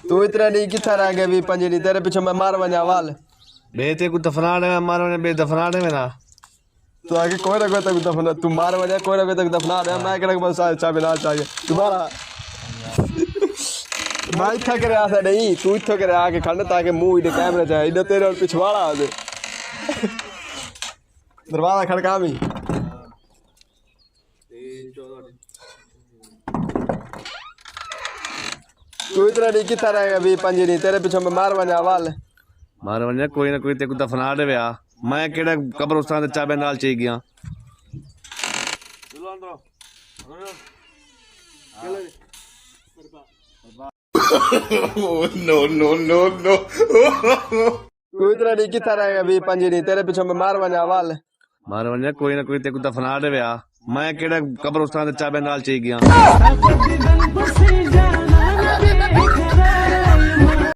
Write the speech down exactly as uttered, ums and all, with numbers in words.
تو اتنا نہیں کتھا رہ گئے بھی پنجے نہیں تیرے پیچھے میں مار ونجا وال۔ بے تے کو دفنا دے میں مار ونجا بے دفنا دے میں نا۔ تو آگے کوئی نہ کوئی تک دفنا تو مار ونجا کوئی نہ کوئی تک دفنا دے میں کہنا بس چابے نال چاہیے دوبارہ۔ میں اتھا کرے آسا نہیں تو اتھا کرے آ کے کھڑنا تاکہ منہ ایڈے کیمرے چاہے ایڈے تیرے اور پچھواڑا آ دے۔ دروازہ کھڑکا بھی۔ تو اتنا نہیں کتھا رہ گیا بھی پنجے نہیں تیرے پیچھے میں مار ونجا وال۔ مار ونجا کوئی نہ کوئی تے کو دفنا دے ویا۔ میں کیڑا قبرستان تے چابے نال چاہی گیا۔ نو نو نو نو۔ تو اتنا نہیں کتھا رہ گیا بھی پنجے نہیں تیرے پیچھے میں مار ونجا وال۔ مار ونجا کوئی نہ کوئی تے کو دفنا دے ویا۔ میں کیڑا قبرستان تے چابے نال چاہی گیا۔